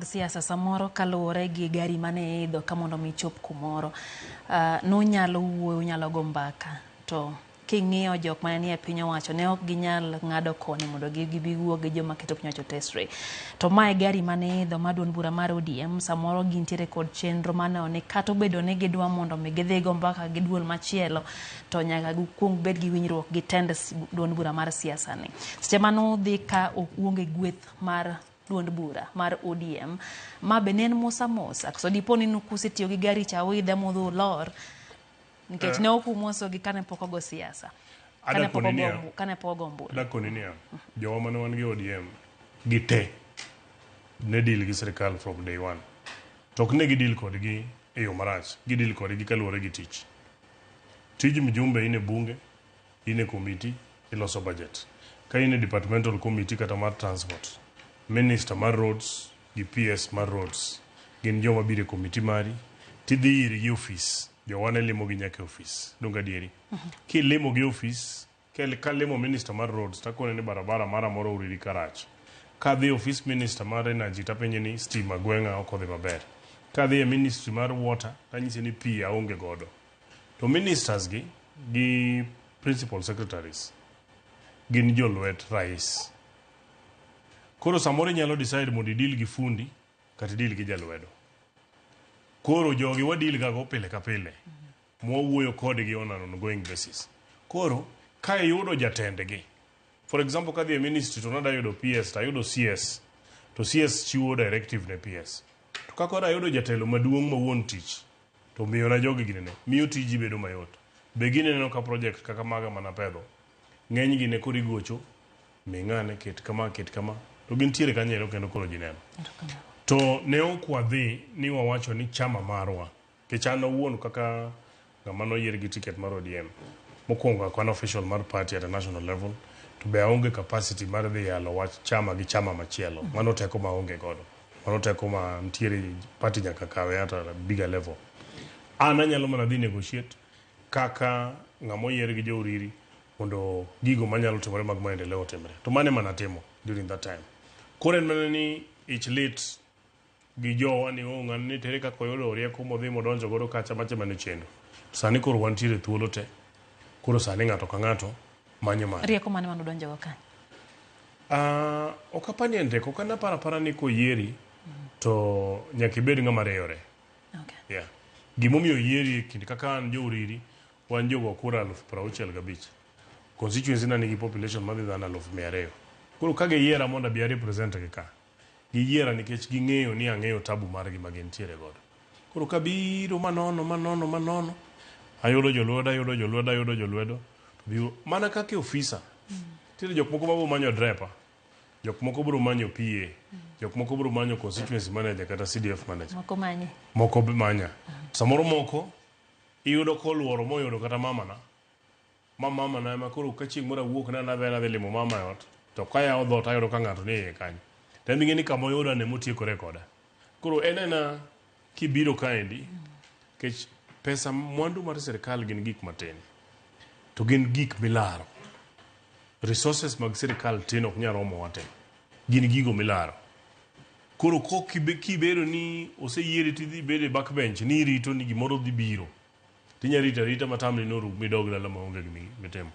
siasa samoro kaluwore gi gari mane iidho ka mondo mi ichop kumoro. Nunyalo wuoyo, unyalo go mbaka to king'iyo jok mane nie piny owacho ne ok ginyal ng'ado koni mondo gibi wuo gi joma keto piny owacho tesre. To mae gari mane iidho mar duond bura mar ODM samoro gintiere kod chenro mar neno ni kata obedo ni gidwa mondo mi gidhi go mbaka gi duol machielo to nyaka gikuong bed gi winjruok gi tend duond bura mar siasa ni. Seche mane udhi ka uonge gweth mar duond bura mar ODM ma be ne en mosa mosa koso dipo ni kusetiyo gi gari cha uidhe mudhi ulor nikech ne ok umosogi kane pok ogo siasa kane pok ogo kane pok ogo ombulu. Adakoni niya, jowa mane wan gi ODM gi te ne deal gi sirikal from day one. To ok ne gi deal kodgi e yo marach, gi deal kodgi kaluwore gi tich. Tij mjumbe in e bunge, in e committee, iloso budget. Ka in e departmental committee kata mar transport, minister mar roads gi PS mar roads gin joma biro e committee mari tidhi irgi e ofis. Jowa ne limogi nyaka e ofis. Donge adieri? Kilimogi e ofis, kalimo minister mar roads takone ni barabara mara moro Uriri karach. Kadhi e ofis minister mar energy tapenje ni stima gweng'a ok odhi maber. Kadhi e ministry mar water tanyise ni pi aonge godo. To ministers gi gi principal secretaries gin jolwet rais. Koro samoro inyalo decide mondo idil gi fundi kata idil gi jalwedo. Koro jogi wadil ga go pile ka pile. Mwawuoyo kodgi on an ongoing basis. Koro ka iyudo jatendgi, for example kadhi e ministry to nada yudo PS to ayudo CS to CS chiwo directive ne PS. To ka koro ayudo jatelo maduong' ma wuon tich to miyona jogi ginene, miyo tiji bedo mayot. Be gineno ka project kaka maga manapedho, ng'eny gi ne koro igocho, mi ng'ane, ket kama, ket kama, to gintiere kanyo ero kendo koro ji neno. To ne ok wadhi ni wawacho ni chama marwa, nikech an awuon kaka ng'ama noyier gi ticket mar ODM, mokwongo ok an official mar party at a national level, to be aonge capacity mar dhi yalo wach chama gi chama machielo. Mano teko ma aonge godo. Mano teko ma nitiere party nyaka kawe at a bigger level. An anyalo mana dhi negotiate kaka ng'ama oyier gi jo Uriri mondo gigo manyalo timore mag maendeleo otimre. To mano ema natimo during that time. Koro en mana ni ich lit gi jowa ni oh ng'ani ni tere kaka oyudo rieko modhi modonjo godo kacha macha mane chendo. Sani koro wantiere thuolo te. Koro sani ng'ato ka ng'ato manyo mare. Rieko mane mane udonjo go kanyo? Ok apar ni en rieko. Ok an aparo apara ni koyieri to nyaka ibed ng'ama reyore. Okay. Yeah. Gimomiyo oyieri e kind kaka an jo Uriri wan jogo kura 65,000. Constituency na nigi population madhi dhano 200,000. Koro ka giyiera mondo abi a represent gi ka, giyiera nikech ging'eyo ni ang'eyo tabu margi ma gintiere godo. Koro kabiro manono manono manono, ayudo jolwedo, ayudo jolwedo, ayudo jolwedo. To biro mana kaka e ofisa. Nitiere jok moko mabiro manyo drepa, jok moko biro manyo PA, jok moko biro manyo constituency manager kata CDF manager. Moko manyi. Moko be manya. Samoro moko iyudo koluoro moyudo kata mamana. Ma mamana ema koro ka chieng' moro awuok na nadhi nadhi limo mama e ot, to kayawo dhoot ayudo ka ng'ato ni e iye kanyo. To en be ing'e ni kama oyuda no emotiekore koda. Koro en ena kibiro kaendi, nikech pesa mwandu mar sirkal gin gik matin, to gin gik milaro. Resources mag sirkal tin ok nyal romowa te. Gin gigo milaro. Koro kok kibedo ni oseyieri tidhi bedo e back bench ni irito ni gimoro dhi biro, tinya rito arita ma tamni norum midog dala maonge gima itimo.